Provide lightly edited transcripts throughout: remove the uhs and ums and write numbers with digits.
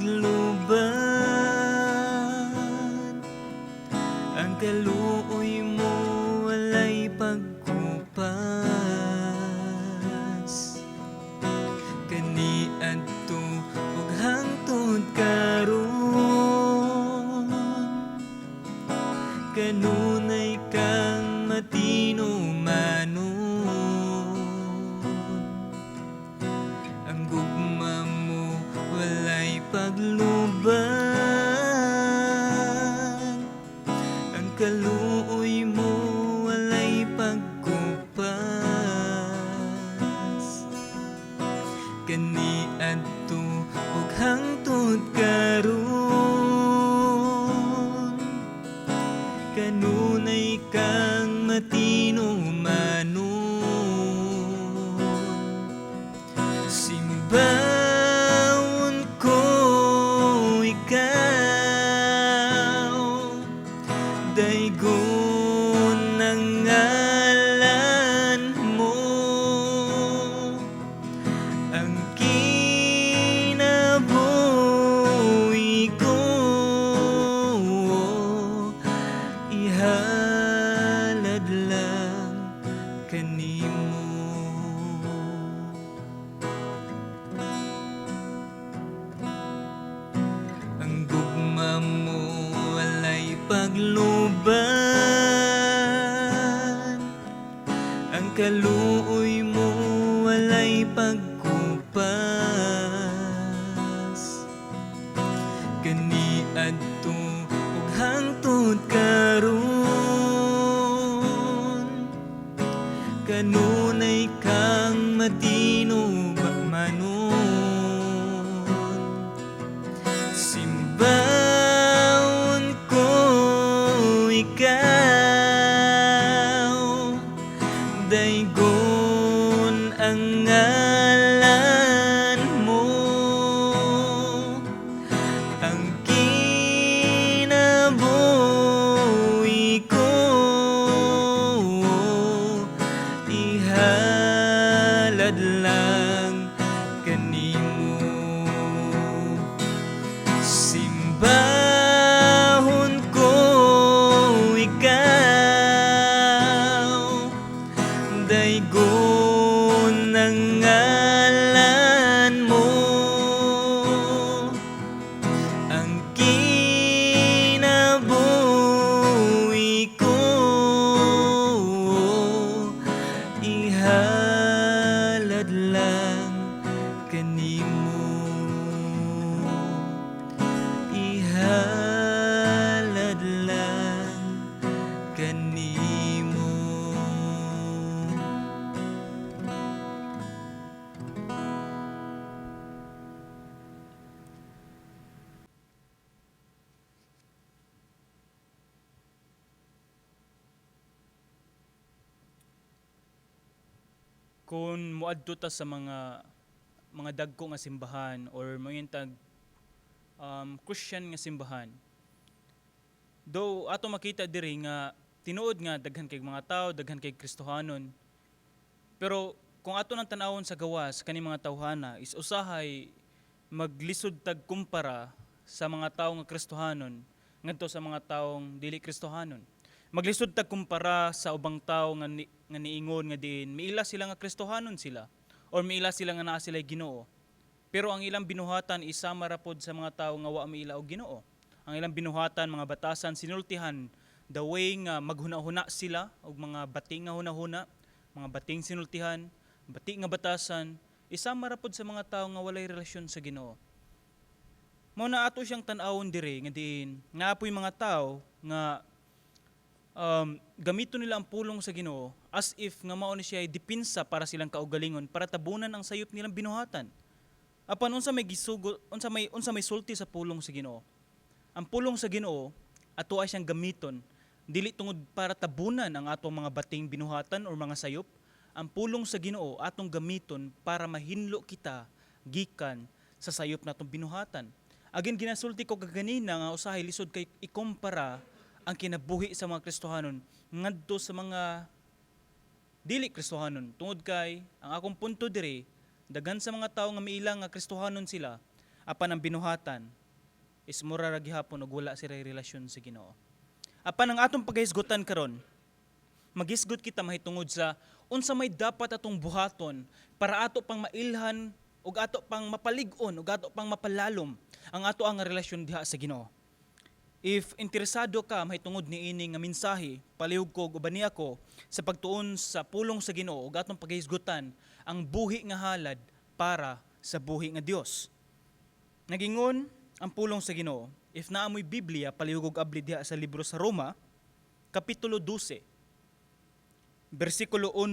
pagluban. Ang kaluoy mo walay pagkupas. Kaniadto ug hangtod karon, kanunay kang matinumanon. Ang gugma mo walay pagluban. Ang kaluoy mo walay pagkupas. Kaniadto ug hangtod karon, kanunay kang matinumanon. Simbahon ko ikaw, daygon ang ngalan mo. Ang kinabuhi ko ihalad lang kanimo. Ang gugma mo walay pagluban. Ang kaluoy mo walay pagkupas. Kaniadto ug hangtod karon, kanunay kang matinumanon. Simbahon ko ikaw, daygon ang ngalan mo. Ang kinabuhi ko ihalad lang kanimo. Simbahon ko ikaw, daygon ang ngalan mo. Ang kinabuhi ko ihalad lang kanimo. Ihalad lang kanimo. Kung muadto ta sa mga dagko nga simbahan or mga Christian nga simbahan, do ato makita diri nga tinuod nga daghan kay mga tao, daghan kay Kristohanon. Pero kung ato nang tan-awon sa gawas kani mga tawhana is usahay maglisod tag kumpara sa mga tao nga Kristohanon ngadto sa mga taong dili Kristohanon. Maglisod tag kumpara sa ubang tao nga niingon nga diin miila sila nga Kristohanon sila or miila sila nga naa sila Ginoo. Pero ang ilang binuhatan isama ra pod sa mga tao nga wa miila og Ginoo. Ang ilang binuhatan, mga batasan, sinultihan, the way nga maghuna-huna sila og mga bati nga hunahuna, mga bating sinultihan, bati nga batasan, isama ra pod sa mga tao nga walay relasyon sa Ginoo. Mao na ato siyang tan-awon diri nga diin naa poy mga tao nga gamito nila ang pulong sa Ginoo as if nga mao ni siya ay dipinsa para silang kaugalingon para tabunan ang sayop nilang binuhatan. Apan unsa may gisugo, unsa may sulti sa pulong sa Ginoo? Ang pulong sa Ginoo ato ay siyang gamiton dili tungod para tabunan ang atong mga bating binuhatan or mga sayop. Ang pulong sa Ginoo atong gamiton para mahinlo kita gikan sa sayop natong binuhatan. Again, ginasulti ko kaganina nga usahay lisod kay ikumpara ang kinabuhi sa mga Kristohanon ngadto sa mga dili Kristohanon, tungod kay ang akong punto diri, daghan sa mga tawo nga miila nga Kristohanon sila, Apan ang binuhatan is mura ra gihapon og wala sila relasyon sa Ginoo. Apan ang atong paghisgutan karon, maghisgot kita mahitungod sa unsa may dapat atong buhaton para ato pang mailhan ug ato pang mapalig-on ug ato pang mapalalom ang ato ang relasyon diha sa Ginoo. If interesado ka mahitungod niini nga mensahe, palihog ko ug ubani ako sa pagtuon sa pulong sa Ginoo ug atong paghisgutan ang buhi nga halad para sa buhi nga Dios. Nagingon ang pulong sa Ginoo, if naa mo'y Biblia, palihog og abli diha sa libro sa Roma, kapitulo 12, bersikulo 1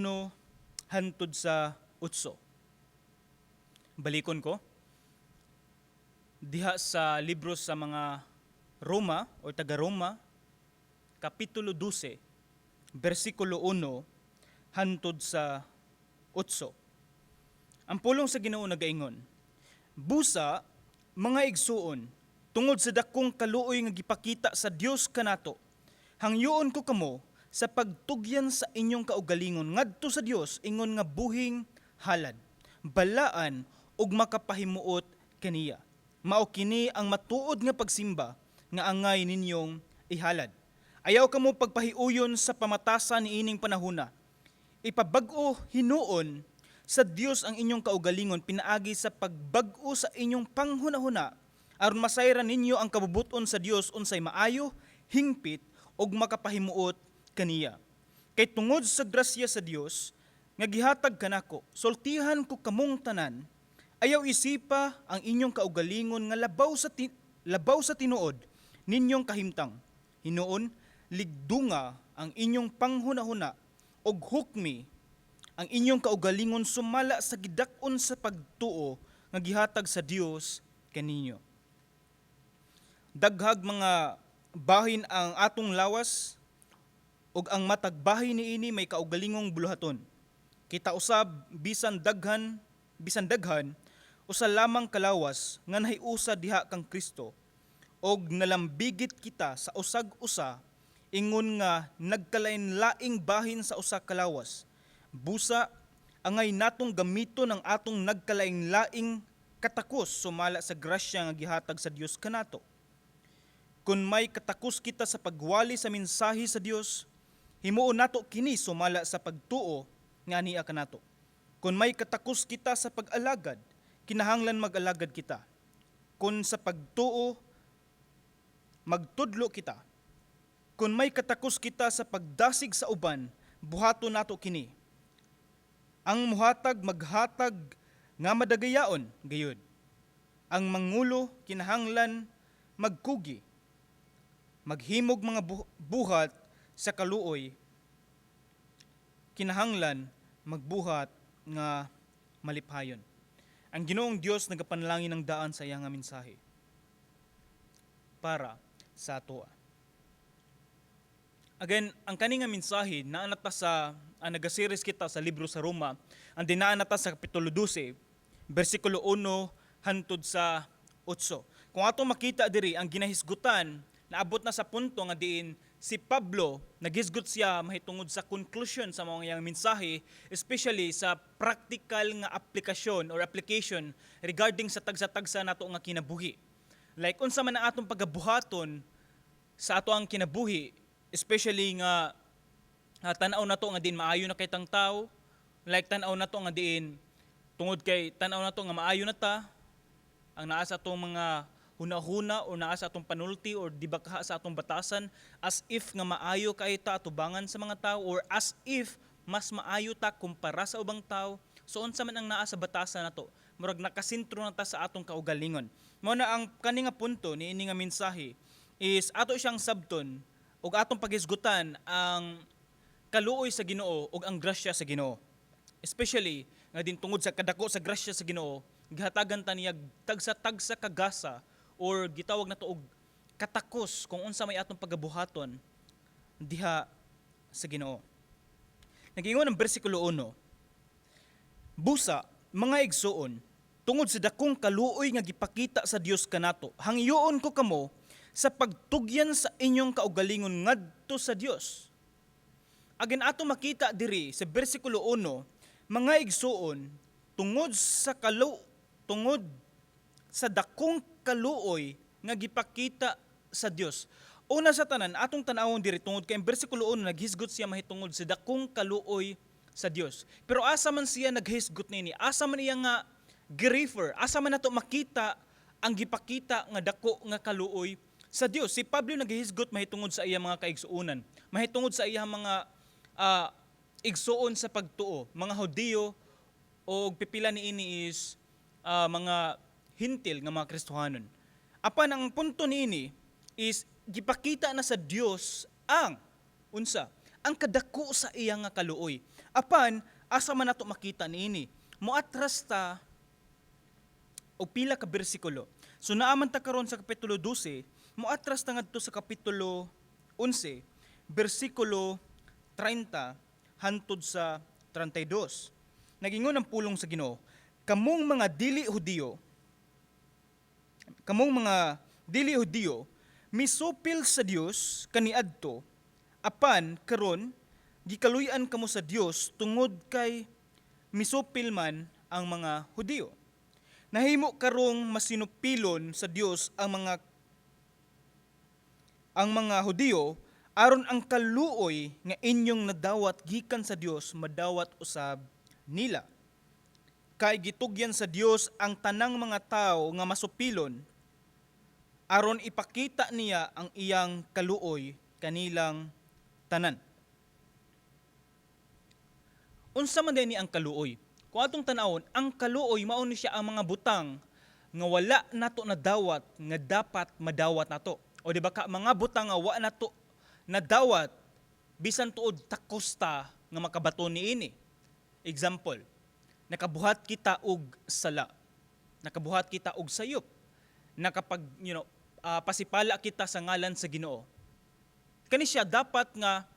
hantod sa 8. Balikon ko diha sa libro sa mga Roma o taga Roma, kapitulo 12, bersikulo 1 hantod sa 8. Ang pulong sa Ginoo nagaingon, "Busa, mga igsuon, tungod sa dakong kaluoy nga gipakita sa Dios kanato, hangyoon ko kamo sa pagtugyan sa inyong kaugalingon ngadto sa Dios ingon nga buhing halad, balaan ug makapahimuot kaniya. Mao kini ang matuod nga pagsimba nga angay ninyong ihalad. Ayaw kamo pagpahiuyon sa pamatasan niining panahona. Ipabag-o hinuon sa Dios ang inyong kaugalingon pinaagi sa pagbag-o sa inyong panghunahuna aron masayran ninyo ang kabubuton sa Dios, unsay maayo, hingpit ug makapahimuot kaniya. Kay tungod sa grasya sa Dios nga gihatag kanako, sultihan ko kamong tanan, ayaw isipa ang inyong kaugalingon nga labaw sa tinuod ninyong kahimtang. Hinuon ligdunga ang inyong panghunahuna ug hukmi ang inyong kaugalingon sumala sa gidak-on sa pagtuo nga gihatag sa Dios kaninyo. Daghag mga bahin ang atong lawas ug ang matag bahin niini may kaugalingong buluhaton. Kita usab, bisan daghan, usa lamang kalawas nga nahiusa diha kang Kristo og nalambigit kita sa usag usa ingon nga nagkalain-laing bahin sa usa ka lawas. Busa angay natong gamiton ang atong nagkalain-laing katakos sumala sa grasya nga gihatag sa Dios kanato. Kung may katakos kita sa pagwali sa mensahe sa Dios, himuon nato kini sumala sa pagtuo nga ania kanato. Kung may katakos kita sa pag-alagad, kinahanglan mag-alagad kita. Kung sa pagtuo, magtudlo kita. Kung may katakos kita sa pagdasig sa uban, buhaton nato kini. Ang muhatag, maghatag nga madagayaon gayud. Ang mangulo, kinahanglan magkugi. Maghimog mga buhat sa kaluoy, kinahanglan magbuhat nga malipayon." Ang Ginoong Dios nagapanalangin ng daan sa iyang nga mensahe para sa atoa. Again, ang kani nga mensahe naa na ta sa ang nagaseries kita sa libro sa Roma, ang dinaan na ta sa kapitulo 12, bersikulo 1 hantod sa 8. Kung ato makita diri ang ginahisgutan, naabot na sa punto nga diin si Pablo naghisgot siya mahitungod sa conclusion sa mga iyang mensahe, especially sa practical nga aplikasyon or application regarding sa tagsa-tagsa nato nga kinabuhi. Like unsa man ang atong pagabuhaton sa ato ang kinabuhi, especially nga tan-aw nato nga diin maayo na kay tang tao, like tan-aw nato nga diin tungod kay tan-aw nato nga maayo na ta, ang naa sa atong mga huna-huna o naa sa atong panulti or di ba kaha sa atong batasan, as if nga maayo kay ta atubangan sa mga tao or as if mas maayo ta kumpara sa ubang tao. So unsa man ang naa sa batasan nato, murag nakasentro na ta sa atong kaugalingon. Mao na ang kani nga punto niini nga mensahe is ato siyang sabton ug atong paghisgutan ang kaluoy sa Ginoo ug ang grasya sa Ginoo. Especially nga din tungod sa kadako sa grasya sa Ginoo, gihatagan ta niya tagsa-tagsa kagasa or gitawag nato og katakos kung unsa may atong pagabuhaton diha sa Ginoo. Nagingon ang bersikulo 1, "Busa, mga igsuon, tungod sa dakong kaluoy nga gipakita sa Dios kanato, hangyoon ko kamo sa pagtugyan sa inyong kaugalingon ngadto sa Dios." Again, ato makita diri sa bersikulo 1, mga igsuon, tungod sa sa dakong kaluoy nga gipakita sa Dios. Una sa tanan, atong tan-awon diri, tungod kay ang bersikulo 1 naghisgot siya mahitungod sa dakong kaluoy sa Dios. Pero asa man siya naghisgot nini? Asa man iya nga gi-refer? Asa man nato makita ang gipakita nga dako nga kaluoy sa Dios? Si Pablo naghisgot mahitungod sa iya mga kaigsuonan, mahitungod sa iya mga igsuon sa pagtuo, mga Hudiyo o pipila niini is mga Hintil nga mga Kristohanon. Apan ang punto niini is gipakita na sa Dios ang unsa? Ang kadako sa iya nga kaluoy. Apan asa man nato makita niini? Moatras ta og pila ka bersikulo. So naa man ta karon sa kapitulo 12, moatras ta ngadto sa kapitulo 11, bersikulo 30 hantod sa 32. Nagingon ang pulong sa Ginoo, "Kamong mga dili Hudiyo, kamong mga dili Hudiyo, misupil sa Dios kaniadto, apan karon gikaluy-an kamo sa Dios tungod kay misupil man ang mga Hudiyo. Nahimo karong masinupilon sa Dios ang mga Hudiyo aron ang kaluoy nga inyong nadawat gikan sa Dios madawat usab nila. Kay gitugyan sa Dios ang tanang mga tawo nga masupilon aron ipakita niya ang iyang kaluoy kanilang tanan." Unsa man ni ang kaluoy? Kung atong tan-awon, ang kaluoy mao ni siya ang mga butang nga wala nato nadawat nga dapat madawat nato. O di ba ka mga butang nga wa nato nadawat bisan tuod takos ta nga makabaton niini. Example, nakabuhat kita og sala. Nakabuhat kita og sayop. Nakapag pasipala kita sa ngalan sa Ginoo. Kani siya dapat nga,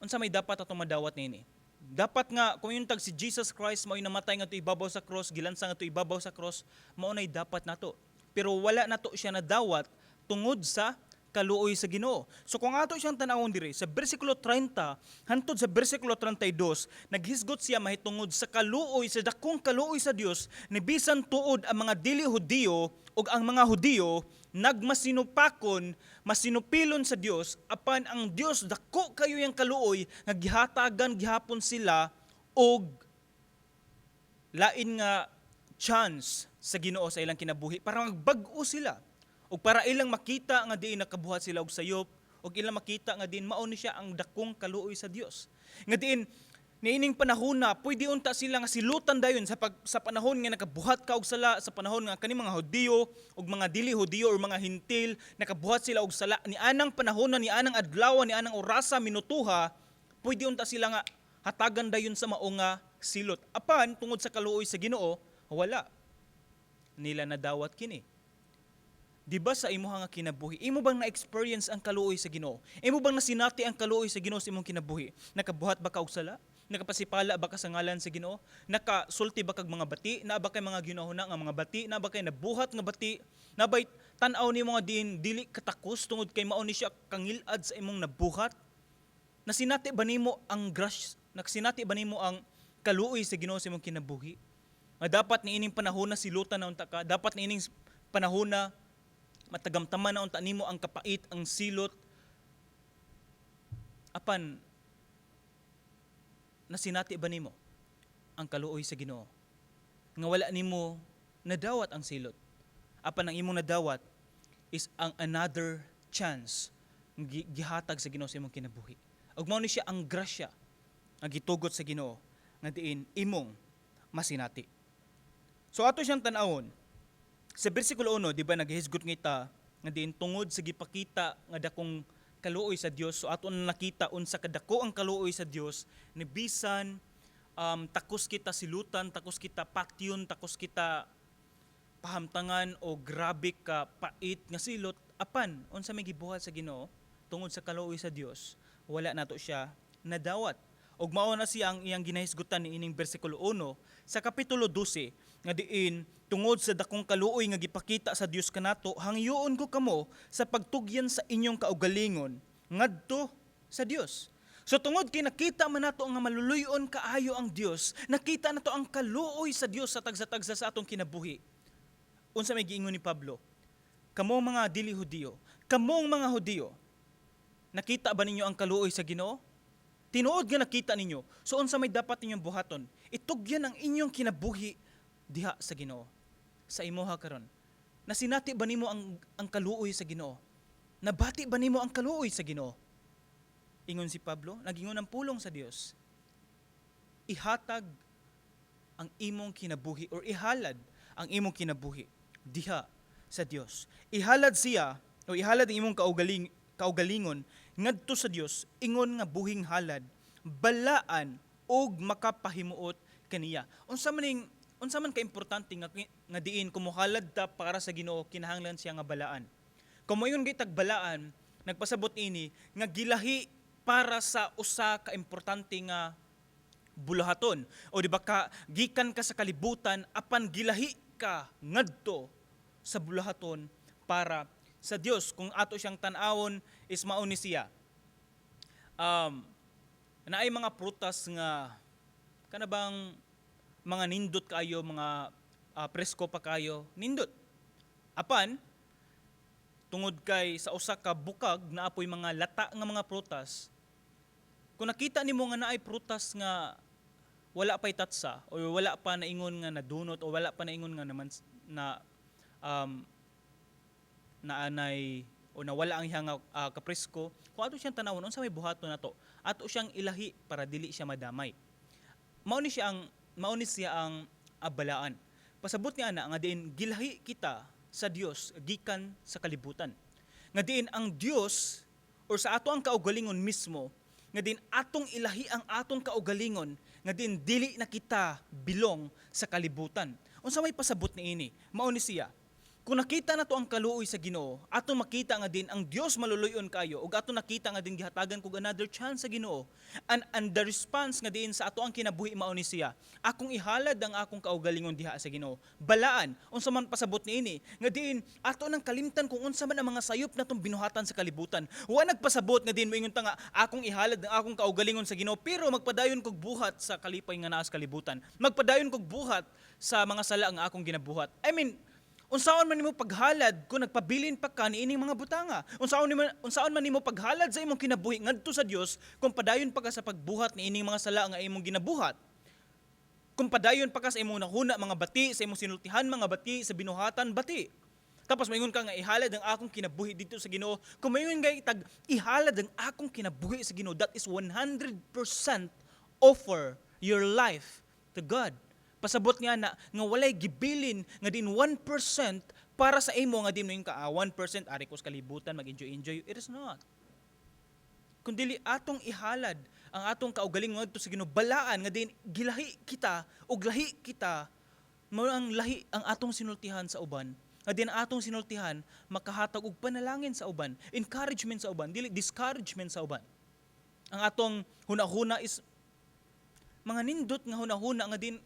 unsa may dapat atong madawat niini? Dapat nga kung yung tag si Jesus Christ mao namatay ngadto ibabaw sa cross, gilansang ngadto ibabaw sa cross, mao nay dapat nato. Pero wala nato siya nadawat tungod sa kaluoy sa Ginoo. So kung ato siyang tan-awon diri sa bersikulo 30 hantod sa bersikulo 32, naghisgot siya mahitungod sa kaluoy, sa dakong kaluoy sa Dios, ni bisan tuod ang mga dili Hudiyo ug ang mga Hudiyo nagmasinupakon, masinupilon sa Dios, apan ang Dios dako kayo yang kaluoy nga gihatagan gihapon sila og lain nga chance sa Ginoo sa ilang kinabuhi para magbag-o sila ug para ilang makita nga diin nakabuhat sila og sayop ug ilang makita nga diin mao ni siya ang dakong kaluoy sa Dios nga diin niining panahon na pwede unta sila nga silutan dayon sa panahon nga nakabuhat ka og sala, sa panahon nga kani mga Hudiyo ug mga dili Hudiyo or mga Hintil nakabuhat sila og sala ni anang panahon na, ni anang adlaw, ni anang orasa, minutuha, pwede unta sila nga hatagan dayon sa mao nga silot. Apan tungod sa kaluoy sa Ginoo, wala nila nadawat kini. Di ba sa imuha nga kinabuhi, imo bang na-experience ang kaluoy sa Ginoo? Imo bang nasinati ang kaluoy sa Ginoo sa imong kinabuhi? Nakabuhat ba ka og sala? Nakapasipala ba ka sa ngalan sa Ginoo? Nakasulti ba kag mga bati? Naa ba kay mga ginahuna nga mga bati? Naa ba kay nabuhat nga bati? Naa bay tan-aw nimo nga diin dili katakos tungod kay mao ni siya kangilad sa imong nabuhat? Nasinati ba nimo ang grace? Nasinati ba nimo ang kaluoy sa Ginoo sa imong kinabuhi? Nga dapat niining panahon na silutan na unta ka, dapat niining panahon na matagamtaman na unta nimo ang kapait, ang silot. Apan nasinati ba nimo ang kaluoy sa Ginoo? Nga wala nimo nadawat ang silot. Apan ang imong nadawat is ang another chance nga gihatag sa Ginoo sa imong kinabuhi. Ug mao ni siya ang grasya nga gitugot sa Ginoo nga diin imong masinati. So ato siyang tan-awon sa bersikulo 1, di ba naghisgot ngita nga diin tungod sa gipakita nga dakong kaluoy sa Dios. So ato na nakita unsa kadako ang kaluoy sa Dios ni bisan takos kita silutan, takos kita patyon, takos kita pahamtangan o grabe ka pait nga silot, apan unsa may gibuhat sa Ginoo tungod sa kaluoy sa Dios, wala nato siya nadawat. Ug mao na siya ang iyang ginahisgutan niining bersikulo 1 sa kapitulo 12 nga diin tungod sa dakong kaluoy nga gipakita sa Dios kanato, hangyoon ko kamo sa pagtugyan sa inyong kaugalingon ngadto sa Dios. So tungod kay nakita man nato nga maluluyon kaayo ang Dios, nakita nato ang kaluoy sa Dios sa tagsa-tagsa sa atong kinabuhi. Unsa may giingon ni Pablo? Kamong mga dili Hudiyo, kamong mga Hudiyo, nakita ba ninyo ang kaluoy sa Ginoo? Tinuod nga nakita ninyo. So unsa may dapat ninyong buhaton? Itugyan ang inyong kinabuhi diha sa Ginoo. Sa imuha karon, nasinati ba nimo ang kaluoy sa Ginoo? Nabati ba nimo ang kaluoy sa Ginoo? Ingon si Pablo, nagingon ang pulong sa Dios. Ihatag ang imong kinabuhi or ihalad ang imong kinabuhi diha sa Dios. Ihalad siya o ihalad ang imong kaugalingon ngadto sa Dios ingon nga buhing halad, balaan ug makapahimuot kaniya. Unsa man kaimportante nga diin kung mohalad ta para sa Ginoo, kinahanglan siya nga balaan? Kung moingon gitag balaan, nagpasabot ini nga gilahi para sa usa ka importante nga buluhaton, o di ba ka gikan ka sa kalibutan apan gilahi ka ngadto sa buluhaton para sa Dios. Kung ato siyang tan-awon is mao ni siya, naay mga prutas nga kana bang mga nindot kayo, mga presko pa kayo, nindot, apan tungod kay sa usa ka bukag naa poy mga lata nga mga prutas. Kung nakita nimo nga naay prutas nga wala pa'y tatsa or wala pa naingon nga nadunot o wala pa naingon nga naman na naanay o nawala ang iyang kapresko, kung ato siyang tanawon, unsa may buhaton nato? Ato siyang ilahi para dili siya madamay. Mao ni siya ang balaan. Pasabot niya ana nga diin gilahi kita sa Dios gikan sa kalibutan, nga diin ang Dios or sa ato ang kaugalingon mismo, nga diin atong ilahi ang atong kaugalingon, nga diin dili na kita belong sa kalibutan. Unsa may pasabot niini? Mao ni siya, kung nakita nato ang kaluoy sa Ginoo, ato makita nga din ang Dios maluluyon kayo ug ato nakita nga din gihatagan kog another chance sa Ginoo. And the response nga diin sa ato ang kinabuhi mao ni siya, akong ihalad ang akong kaugalingon diha sa Ginoo. Balaan, unsa man pasabot niini? Nga diin ato nang kalimtan kung unsa man ang mga sayop natong binuhatan sa kalibutan. Wa nagpasabot nga diin moingon ta nga akong ihalad ang akong kaugalingon sa Ginoo pero magpadayon kog buhat sa kalipay nga naa sa kalibutan. Magpadayon kog buhat sa mga sala nga akong ginabuhat. I mean, unsaon man nimo paghalad kung nagpabilin pa ka niining mga butanga? Unsaon man nimo paghalad sa imong kinabuhi ngadto sa Dios kung padayon pa ka sa pagbuhat niining mga sala nga imong ginabuhat? Kung padayon pa ka sa imong nahuna mga bati, sa imong sinultihan mga bati, sa binuhatan bati. Tapos maingon ka nga ihalad ang akong kinabuhi dito sa Ginoo. Kung maingon kay tag ihalad ang akong kinabuhi sa Ginoo, that is 100% offer your life to God. Pasabot nga na nga walay gibilin nga din 1% para sa imo nga din mo ka, 1% ari ko sa kalibutan mag-enjoy enjoy. It is not. Kung dili atong ihalad ang atong kaugalingon ngadto sa Ginoo, balaan nga din gilahi kita og lahi kita, mao ang lahi ang atong sinultihan sa uban, nga din ang atong sinultihan makahatag og panalangin sa uban, encouragement sa uban, dili discouragement sa uban. Ang atong hunahuna is mga nindot nga hunahuna nga din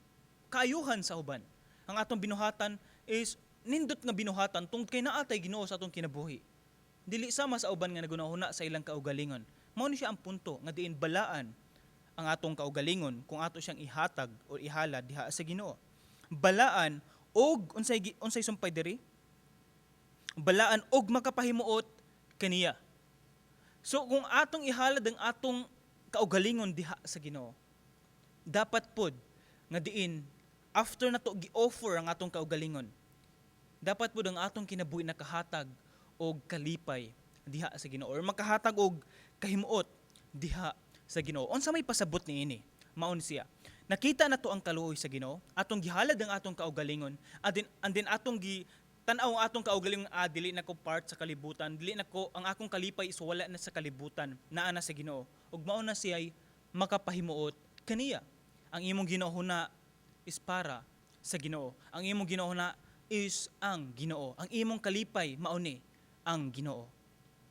kaayuhan sa uban. Ang atong binuhatan is nindot nga binuhatan tungod kay naa tay Ginoo sa atong kinabuhi. Dili sama sa uban nga nagunahuna sa ilang kaugalingon. Mao ni siya ang punto nga diin balaan ang atong kaugalingon kung ato siyang ihatag o ihalad diha sa Ginoo. Balaan og unsay sumpay diri? Balaan og makapahimuot kaniya. So kung atong ihalad ang atong kaugalingon diha sa Ginoo, dapat pod nga diin after nato gi-offer ang atong kaugalingon, dapat pod ang atong kinabuhi nakahatag og kalipay diha sa Ginoo or makahatag og kahimuot diha sa Ginoo. Unsa may pasabot niini? Mao ni siya. Nakita nato ang kaluoy sa Ginoo, atong gihalad ang atong kaugalingon, and then atong gi tan-aw ang atong kaugalingon, dili na ko part sa kalibutan, dili na ko, ang akong kalipay is wala na sa kalibutan, naa na sa Ginoo. Ug mao na siya'y makapahimuot kaniya. Ang imong ginahuna is para sa Ginoo. Ang imong ginahuna is ang Ginoo. Ang imong kalipay mao ni ang Ginoo.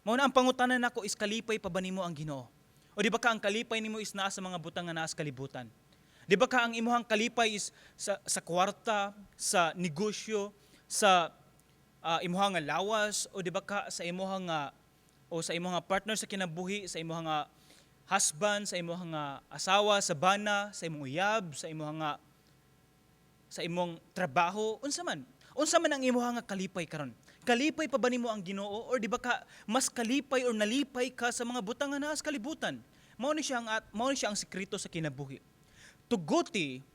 Mao na ang pangutana nako is, kalipay pa ba nimo ang Ginoo? O di ba ka ang kalipay nimo is naa sa mga butang nga naa sa kalibutan? Di ba ka ang imuhang kalipay is sa kwarta, sa negosyo, sa imuhang nga lawas, o di ba ka sa imuhang nga o sa imuhang nga partner sa kinabuhi, sa imuhang nga husband, sa imuhang nga asawa, sa bana, sa imong uyab, sa imong trabaho, unsa man? Unsa man ang imuha nga kalipay karon? Kalipay pa ba nimo ang Ginoo or di ba ka mas kalipay or nalipay ka sa mga butang nga naa sa kalibutan? Mao ni siya ang sekreto sa kinabuhi. Tuguti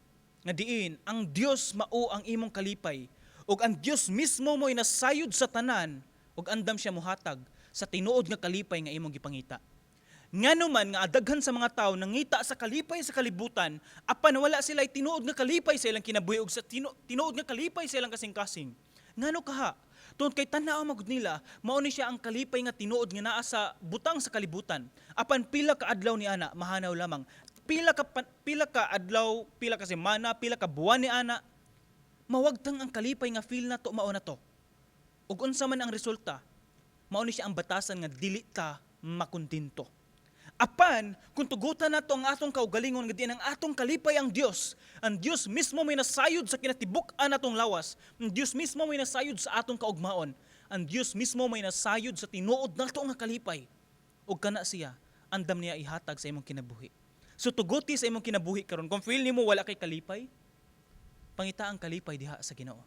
nga diin ang Dios mao ang imong kalipay ug ang Dios mismo mo'y nasayod sa tanan ug andam siya mohatag sa tinuod nga kalipay nga imong gipangita. Ngano man nga daghan sa mga tao nangita sa kalipay sa kalibutan, apan wala sila tinuod nga kalipay sa ilang kinabuhi ug sa tinuod nga kalipay sa ilang kasing-kasing? Ngano kaha? Tungod kay tan-aw magud nila, mao ni siya ang kalipay nga tinuod nga naa sa butang sa kalibutan. Apan pila ka adlaw ni ana, mahanaw lamang. Pila ka adlaw, pila ka semana, pila ka buwan ni ana, mawagtang ang kalipay nga feel nato mao na to. Ug unsa man ang resulta, mao ni siya ang batasan nga dili ta makontento. Apan, kung tugutan nato ang atong kaugalingon nga diin ang atong kalipay ang Dios, ang Dios mismo may nasayod sa kinatibuk-an natong lawas, ang Dios mismo may nasayod sa atong kaugmaon, ang Dios mismo may nasayod sa tinuod nato nga kalipay. Ug kana siya, andam niya ihatag sa imong kinabuhi. So tuguti sa imong kinabuhi karon, kung feel nimo wala kay kalipay, pangita ang kalipay diha sa Ginoo.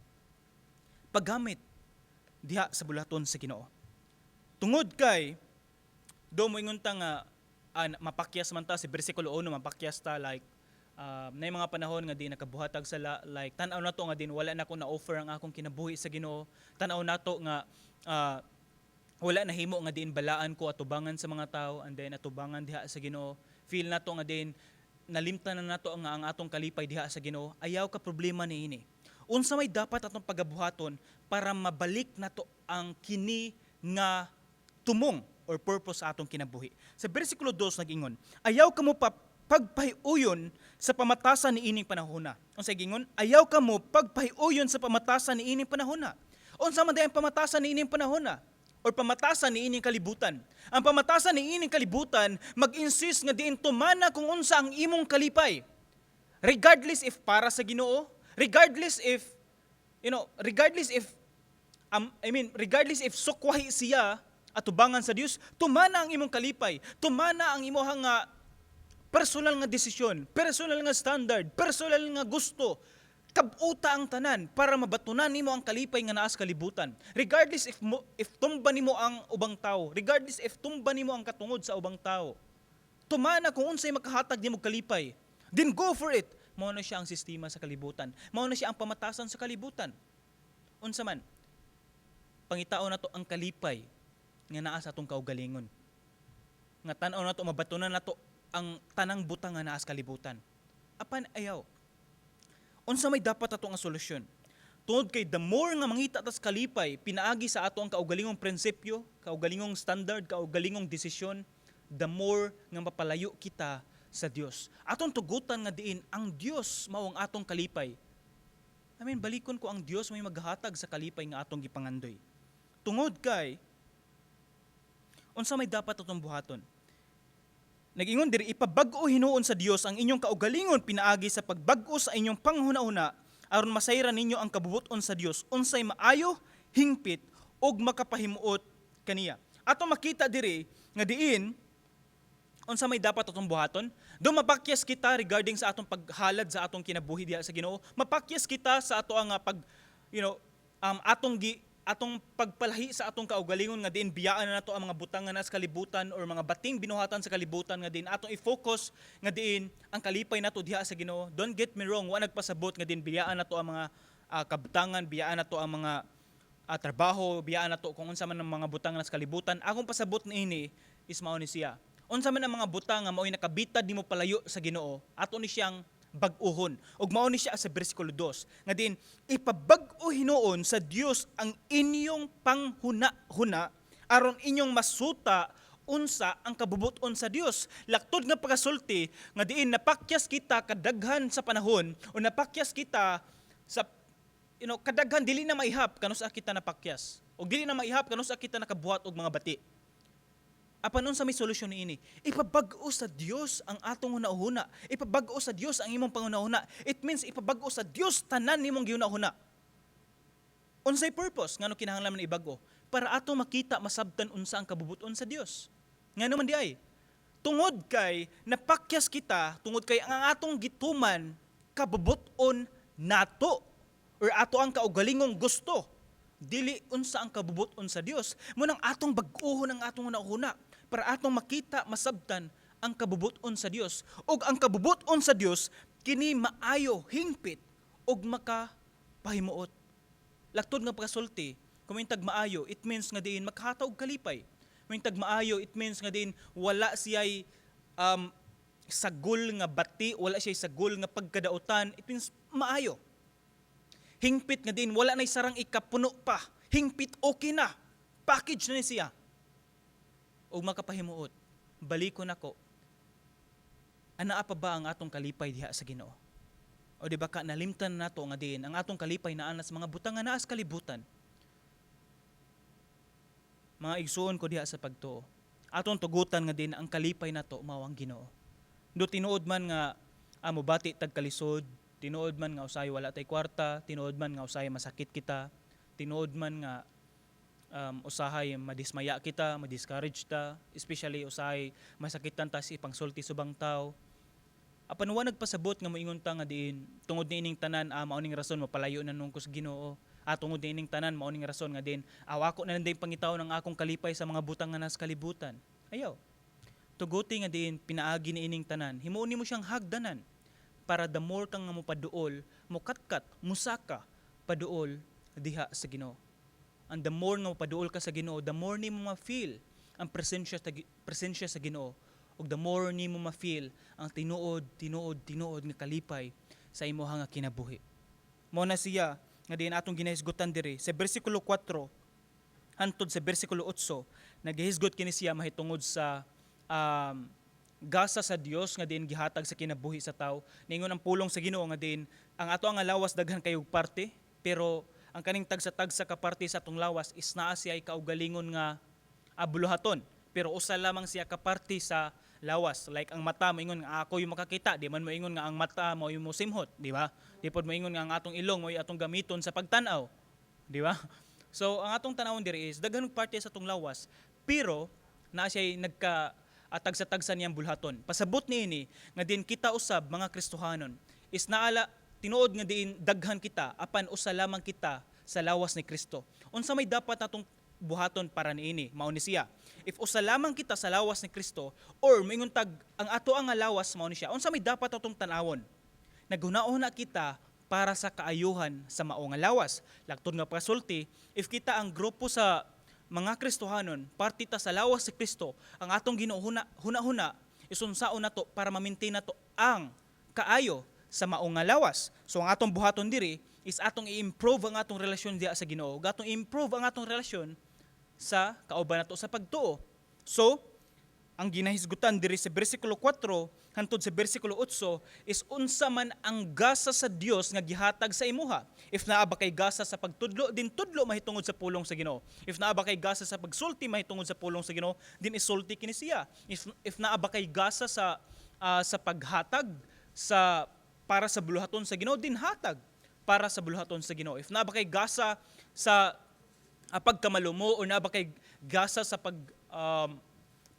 Paggamit diha sa buluhaton sa Ginoo. Tungod kay do moingon ta nga mapakyas man ta si bersikulo 1, mapakyas ta, like na mga panahon nga di nakabuhatag sala, like tan-aw nato nga din wala na ko na offer ang akong kinabuhi sa Ginoo, tan-aw nato nga wala nahimo nga diin balaan ko atubangan sa mga tao and then atubangan diha sa Ginoo, feel nato nga din nalimtan na nato nga ang atong kalipay diha sa Ginoo. Ayaw ka problema niini. Unsa may dapat atong pagabuhaton para mabalik nato ang kini nga tumong or purpose sa atong kinabuhi? Sa bersikulo 2 nag-ingon, "Ayaw kamo pa pagpahiuyon sa pamatasan ni ining panahona." Unsa gingon? "Ayaw kamo pagpahiuyon sa pamatasan ni ining panahona." Unsa man ang pamatasan ni ining panahona? Or pamatasan ni ining kalibutan? Ang pamatasan ni ining kalibutan mag-insist nga diin tumana kung unsa ang imong kalipay. Regardless if para sa Ginoo, regardless if you know, regardless if I mean, regardless if sukwahi siya atubangan sa Dios, tumana ang imong kalipay, tumana ang imong nga personal nga desisyon, personal nga standard, personal nga gusto. Kabuta ang tanan para mabatunan nimo ang kalipay nga naa sa kalibutan. Regardless if tumba nimo ang ubang tao, regardless if tumba nimo ang katungod sa ubang tao. Tumana kung unsay makahatag nimo kalipay. Then go for it. Mao na siya ang sistema sa kalibutan. Mao na siya ang pamatasan sa kalibutan. Unsa man? Pangitaon nato ang kalipay nga naa sa atong kaugalingon. Nga tan-aw nato, mabatunan nato ang tanang butang nga naa sa kalibutan. Apan ayaw. Unsa may dapat ato nga solusyon? Tungod kay the more nga mangita tas kalipay pinaagi sa ato ang kaugalingong prinsipyo, kaugalingong standard, kaugalingong desisyon, the more nga mapalayo kita sa Dios. Atong tugutan nga diin ang Dios mao ang atong kalipay. I mean, balikon ko ang Dios may maghatag sa kalipay nga atong gipangandoy. Tungod kay unsa may dapat atong buhaton? Nag-ingon diri, "Ipabag-o hinuon sa Dios ang inyong kaugalingon pinaagi sa pagbag-o sa inyong panghuna-huna aron masayran ninyo ang kabubuton sa Dios, unsay maayo, hingpit ug makapahimuot kaniya." Ato makita diri nga diin unsa may dapat atong buhaton? Do mapakyas kita regarding sa atong paghalad sa atong kinabuhi diha sa Ginoo. Mapakyas kita sa ato ang pag you know atong gi atong pagpalahi sa atong kaugalingon nga diin biyaan na nato ang mga butang nga nasa kalibutan or mga bating binuhatan sa kalibutan, nga diin atong i-focus nga diin ang kalipay nato diha sa Ginoo. Don't get me wrong, wa nagpasabot nga diin biyaan nato ang mga kabtangan, biyaan nato ang mga trabaho, biyaan nato kung unsa man ang mga butang nga nasa kalibutan. Akong pasabot niini is mao ni siya. Unsa man ang mga butang nga mao'y nakabitad nimo palayo sa Ginoo, ato ni siyang bag-uhon. Ug mao ni siya sa bersikulo 2 nga din ipabag-o hinuon sa Dios ang inyong panghuna-huna aron inyong masuta unsa ang kabubuton sa Dios. Laktod nga pagasulti nga diin napakyas kita kadaghan sa panahon o napakyas kita sa kadaghan, dili na maihap kanus-a kita napakyas. O dili na maihap kanus-a kita nakabuhat og mga bati. Apan unsa may solusyon niini? Ipabag-o sa Dios ang atong hunahuna. Ipabag-o sa Dios ang imong panghunahuna. It means ipabag-o sa Dios tanan nimong gihunahuna. Unsay purpose ngano kinahanglan man ibag-o? Para ato makita, masabtan unsa ang kabubuton sa Dios. Ngano man di ay? Tungod kay napakyas kita, tungod kay ang atong gituman kabubuton nato. Or ato ang kaugalingong gusto, dili unsa ang kabubuton sa Dios. Mao nang atong bag-ohon ang atong hunahuna para atong makita, masabtan ang kabubuton sa Dios. Ug ang kabubuton sa Dios kini maayo, hingpit ug makapahimuot. Laktod nga pagkasulti, kung tag maayo, it means nga diin makahataw og kalipay. Kung tag maayo, it means nga diin wala siya'y sagol nga bati, wala siya'y sagol nga pagkadautan, it means maayo. Hingpit nga diin wala na'y sarang ikapuno pa. Hingpit, okay na. Package na ni siya. Ug makapahimuot. Balikon ako. Anaa pa ba ang atong kalipay diha sa Ginoo? O di ba ka nalimtan nato nga diin ang atong kalipay naa na sa mga butang nga naa sa kalibutan? Mga igsuon ko diha sa pagtuo, atong tugutan nga diin ang kalipay nato mao ang Ginoo. Do tinuod man nga amo bati tag kalisod, tinuod man nga usahay wala tay kwarta, tinuod man nga usahay masakit kita, tinuod man nga usahay madismaya kita, madiscourage ta, especially usahay masakitan ta sa ipangsulti sa ubang tao. Apan wa nagpasabot nga moingon ta nga diin tungod niining tanan, mao ning rason mapalayo na nung ko sa Ginoo. Tungod niining tanan, mao ning rason nga diin ako na lang din pangitaw ng akong kalipay sa mga butang nga nasa kalibutan. Ayaw. Tuguti nga diin pinaagi niining tanan, himuon nimo siyang hagdanan para the more kang nga mopaduol, mokatkat, musaka paduol diha sa Ginoo. And the more nga mopaduol ka sa Ginoo, the more nimo ma-feel ang presensya sa Ginoo ug the more nimo ma-feel ang tinuod, tinuod, tinuod nga kalipay sa imuha nga kinabuhi. Mao na siya nga diin atong ginahisgutan diri sa bersikulo 4 hantod sa bersikulo 8. Naghisgot kini siya mahitungod sa gasa sa Dios nga diin gihatag sa kinabuhi sa tao. Ningon ang pulong sa Ginoo nga diin ang ato ang lawas daghan kayog parte, pero ang kaning tagsa-tagsa ka parte sa atong lawas is naa siya kaugalingon nga buluhaton, pero usa lamang siya ka parte sa lawas. Like ang mata, moingon nga ako yung makakita, di man moingon nga ang mata mo yung mosimhot, di ba? Di pod moingon nga ang atong ilong mo atong gamiton sa pagtan-aw, di ba? So ang atong tanawon diri is daghan og parte sa atong lawas, pero naa siya nagka tagsa-tagsa niyang bulhaton. Pasabot niini nga diin kita usab mga Kristohanon is naala tinuod nga diin daghan kita, apan usa lamang kita sa lawas ni Kristo. Unsa may dapat natong buhaton para niini? Mao ni siya. If usa lamang kita sa lawas ni Kristo or moingon tag ang ato ang lawas mao ni siya, unsa may dapat atong tan-awon? Naghuna-huna kita para sa kaayuhan sa mao nga lawas. Laktod nga pasulti, if kita ang grupo sa mga Kristohanon, parte ta sa lawas si Kristo, ang atong ginuhuna huna-huna isunsaon nato para ma-maintain nato ang kaayo sa mao nga lawas. So ang atong buhaton diri is atong i-improve ang atong relasyon diha sa Ginoo, ug atong i-improve ang atong relasyon sa kauban nato sa pagtuo. So, ang ginahisgutan diri sa bersikulo 4 hantod sa bersikulo 8 is unsa man ang gasa sa Dios nga gihatag sa imuha. If naa ba kay gasa sa pagtudlo, din tudlo mahitungod sa pulong sa Ginoo. If naa ba kay gasa sa pagsulti mahitungod sa pulong sa Ginoo, din isulti kini siya. If naa ba kay gasa sa paghatag sa para sa buluhaton sa Ginoo, din hatag para sa buluhaton sa Ginoo. If naa ba kay gasa sa pagkamalumo o naa ba kay gasa sa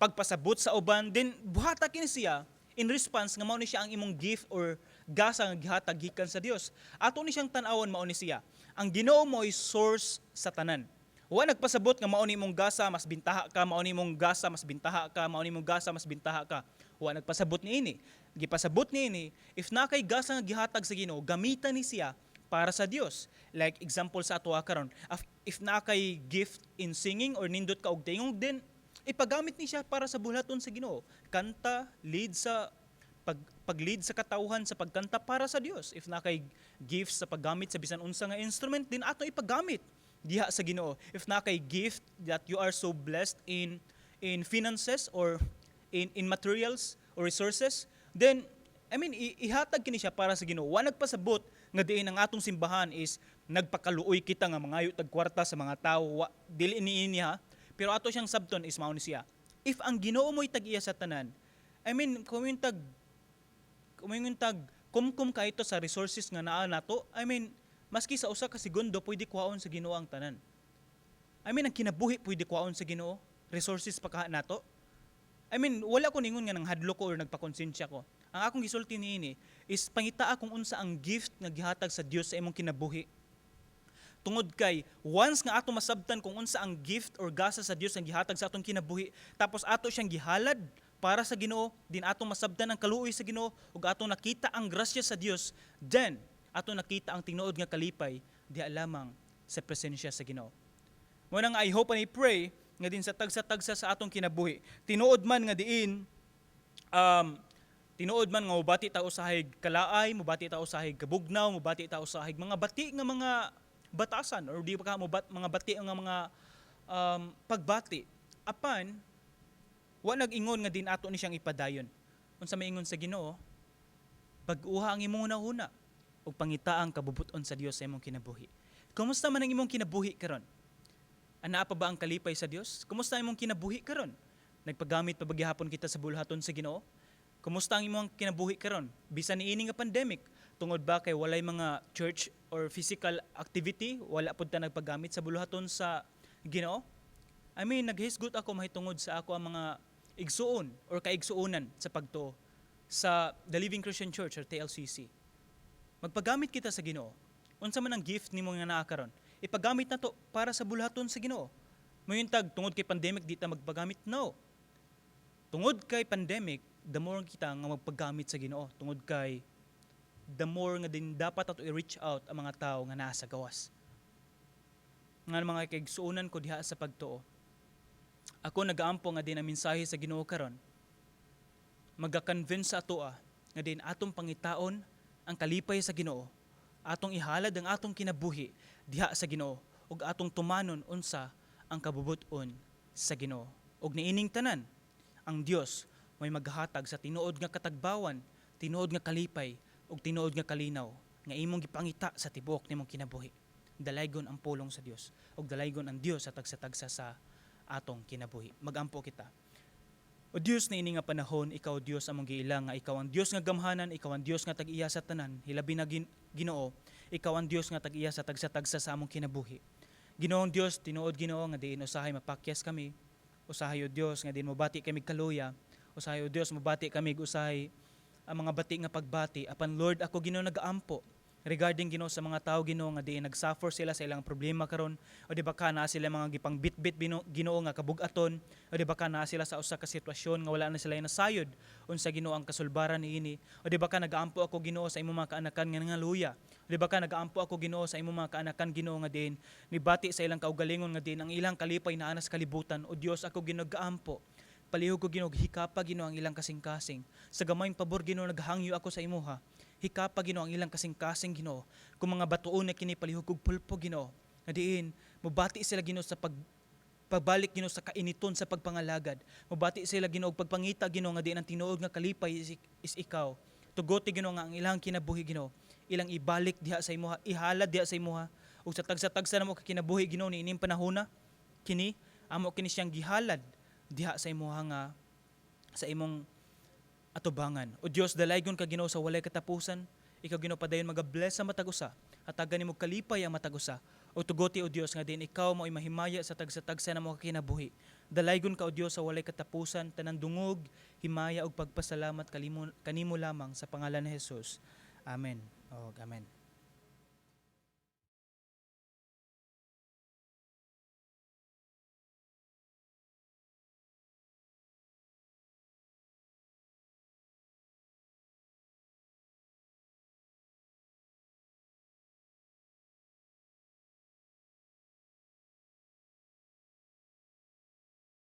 pagpasabot sa uban, din buhata kini siya in response nga mao ni siya ang imong gift or gasa nga gihatag gikan sa Dios. Ato ni siyang tan-awon, mao ni siya. Ang Ginoo mo is source sa tanan. Wa nagpasabot nga mao ni imong gasa mas bintaha ka, mao ni imong gasa mas bintaha ka, mao ni imong gasa mas bintaha ka. Wa nagpasabot niini. Gipasabot niini, if na kay gasa nga gihatag sa Ginoo, gamitan ni siya para sa Dios. Like example sa ato karon, if naa kay gift in singing or nindot ka og tingog, din ipagamit ni siya para sa buhaton sa Ginoo. Kanta, lead sa pag-lead sa katawhan sa pagkanta para sa Dios. If naa kay gift sa paggamit sa bisan unsa nga instrument, din ato ipagamit diha sa Ginoo. If naa kay gift that you are so blessed in finances or in materials or resources, then I mean, ihatag kini siya para sa Ginoo. Wa nagpasabot nga diin ang atong simbahan is nagpakaluoy kita nga mangayo tag kwarta sa mga tawo. Wa, dili niini ha. Pero ato siyang sabton is mao ni siya. If ang Ginoo mo'y tag-iya sa tanan, I mean, kung tag kumkum ka ito sa resources nga naa nato, I mean, maski sa usa ka segundo pwede kuhaon sa Ginoo ang tanan. I mean, ang kinabuhi pwede kuhaon sa Ginoo, resources pa kaha nato. I mean, wala ko ningon nga nang hadlo ko or nagpakonsensya ko. Ang akong gisulti niini is pangitaa kung unsa ang gift nga gihatag sa Dios sa imong kinabuhi. Tungod kay once nga ato masabtan kung unsa ang gift or gasa sa Dios ang gihatag sa atong kinabuhi, tapos ato siyang gihalad para sa Ginoo, din ato masabtan ang kaluoy sa Ginoo ug ato nakita ang grasya sa Dios, then ato nakita ang tinuod nga kalipay diha lamang sa presensya sa Ginoo. Mao nga I hope and I pray nga din sa tagsa-tagsa sa atong kinabuhi, tinuod man nga diin tinuod man nga mobati ta usahay kalaay, mobati ta usahay kabugnaw, mobati ta usahay mga bati nga mga batasan or di ba ka mobat mga bati nga mga pagbati. Apan wa nag-ingon nga din ato ni siyang ipadayon. Unsa may ingon sa Ginoo? Bag-uha ang imong hunahuna ug pangita ang kabubut-on sa Dios sa imong kinabuhi. Kumusta man ang imong kinabuhi karon? Anaa pa ba ang kalipay sa Dios? Kumusta ang imong kinabuhi karon? Nagpagamit pa ba gihapon kita sa buluhaton sa Ginoo? Kumusta ang imong kinabuhi karon? Bisan niini nga pandemic, tungod ba kay walay mga church or physical activity, wala pud ta nagpagamit sa buluhaton sa Ginoo? I mean, naghisgot ako mahitungod sa ako ang mga igsuon or kaigsuonan sa pagtuo sa The Living Christian Church or TLCC. Magpagamit kita sa Ginoo. Unsa man ang gift nimo nga naa karon, ipagamit na to para sa buluhaton sa Ginoo. Moingon tag tungod kay pandemic, di ta magpagamit? No. Tungod kay pandemic, the more kita nga magpagamit sa Ginoo, tungod kay the more nga din dapat ato i-reach out ang mga tao nga naa sa gawas. Nga mga kaigsuonan ko diha sa pagtuo, ako nagaampo nga din ang mensahe sa Ginoo karon maga-convince sa atoa nga din atong pangitaon ang kalipay sa Ginoo, atong ihalad ang atong kinabuhi diha sa Ginoo ug atong tumanon unsa ang kabubut-on sa Ginoo. Ug niining tanan, ang Dios may maghatag sa tinuod nga katagbawan, tinuod nga kalipay ug tinuod nga kalinaw nga imong gipangita sa tibuok nimong kinabuhi. Dalaygon ang pulong sa Dios ug dalaygon ang Dios sa tagsa-tagsa sa atong kinabuhi. Magampo kita. O Dios, niini nga panahon, ikaw Dios among giila nga ikaw ang Dios nga gamhanan, ikaw ang Dios nga tag-iya sa tanan, hilabi na Ginoo, ikaw ang Dios nga tag-iya sa tagsa-tagsa sa among kinabuhi. Ginoong Dios, tinuod, Ginoo, nga diin usahay mapakyas kami, usahay, o Dios, nga diin mobati kami kaluya, usahay, o Dios, mobati kami usahay ang mga bati nga pagbati. Apan Lord, ako, Ginoo, nagaampo regarding, Ginoo, sa mga tao, Ginoo, nga diin nagsuffer sila sa ilang problema karon o di ba ka naa sila mga gipangbitbit, Ginoo, nga kabug-aton o di ba ka naa sila sa usa ka sitwasyon nga wala na sila nasayod unsa, Ginoo, ang kasulbaran niini, o di ba ka nagaampo ako, Ginoo, sa imong mga kaanakan nga nangaluya, o di ba ka nagaampo ako, Ginoo, sa imong mga kaanakan, Ginoo, nga diin nibati sa ilang kaugalingon nga diin ang ilang kalipay naa na sa kalibutan. O Dios, ako, Ginoo, nagaampo, palihog ko, Ginoo, hikapa, Ginoo, ang ilang kasing-kasing. Sa gamayng pabor, Ginoo, naghangyo ako sa imuha. Hikapa, Ginoo, ang ilang kasing-kasing, Ginoo. Kung mga batuon na kini, palihog kog pulpo, Ginoo. Nga diin mobati sila, Ginoo, sa pagbalik, Ginoo, sa kainiton sa pagpangalagad. Mobati sila, Ginoo, og pagpangita, Ginoo, nga diin ang tinuod nga kalipay is ikaw. Tugoti, Ginoo, nga ang ilang kinabuhi, Ginoo, ilang ibalik diha sa imuha, ihalad diha sa imuha. Ug sa tagsa-tagsa namo ka kinabuhi, Ginoo, niining panahona kini amo kini siyang gihalad diha sa imuha nga sa imong atubangan. O Dios, dalaygon ka, Ginoo, sa walay katapusan. Ikaw, Ginoo, padayon magabless sa matag usa. Hatagan nimo kalipay ang matag usa. O tugoti, o Dios, nga din ikaw mo mahimaya sa tagsa-tagsa na mo kinabuhi. Dalaygon ka, o Dios, sa walay katapusan, tanang dungog, himaya ug pagpasalamat kalimo, kanimo lamang sa pangalan ni Jesus. Amen. Og amen.